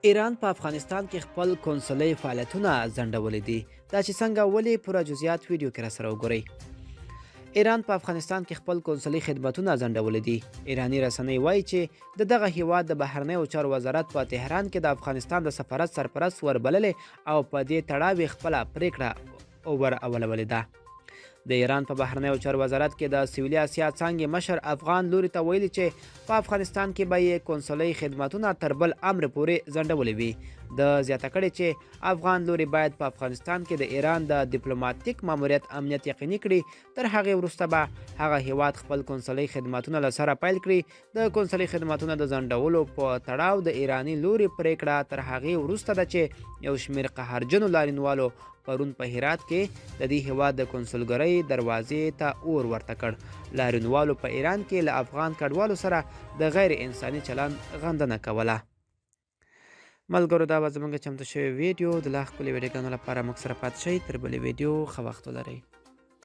ایران په افغانستان کې خپل کونسلۍ فعالیتونه ځنډولي دي. دا چې څنګه، ولې، پوره جزئیات ویډیو کې راسره وګورئ. ایران په افغانستان کې خپل کونسلي خدمتونه ځنډولي دي. ایراني رسنۍ وایي چې د دغه هیواد د بهرنیو چارو وزارت په تهران کې د افغانستان د سفارت سرپرست وربللی او په دې تړاو یې خپله پرېکړه ور اولولې ده. د ایران په بهرنیو چارو وزارت کې د سویلي اسیا څانګې مشر افغان لوري ته ویلي چې په افغانستان کې به یې کونسلۍ خدمتونه تر بل امر پورې ځنډولې وي. ده زیاته کړې چې افغان لوري باید په افغانستان کې د ایران د دیپلوماتیک ماموریت امنیت یقیني کړي، تر هغې وروسته به هغه هیواد خپل کونسلۍ خدمتونه له سره پیل کړي. د کونسلۍ خدمتونه د ځنډولو په تړاو د ایراني لوري پرېکړه تر هغې وروسته ده چې یو شمېر قهرجنو لاریونوالو پرون په هرات کې د دې هیواد د کونسلګرۍ دروازې ته اور ورته کړ. لاریونوالو په ایران کې له افغان کډوالو سره د غیر انساني چلند غندنه کوله. ملګرو، دا به زموږ چمتو شوې ویډیو. د لا ښکلې ویډیوګانو لپاره موږ سره پاتې شئ. تر بلې ویډیو ښه وخت ولرئ.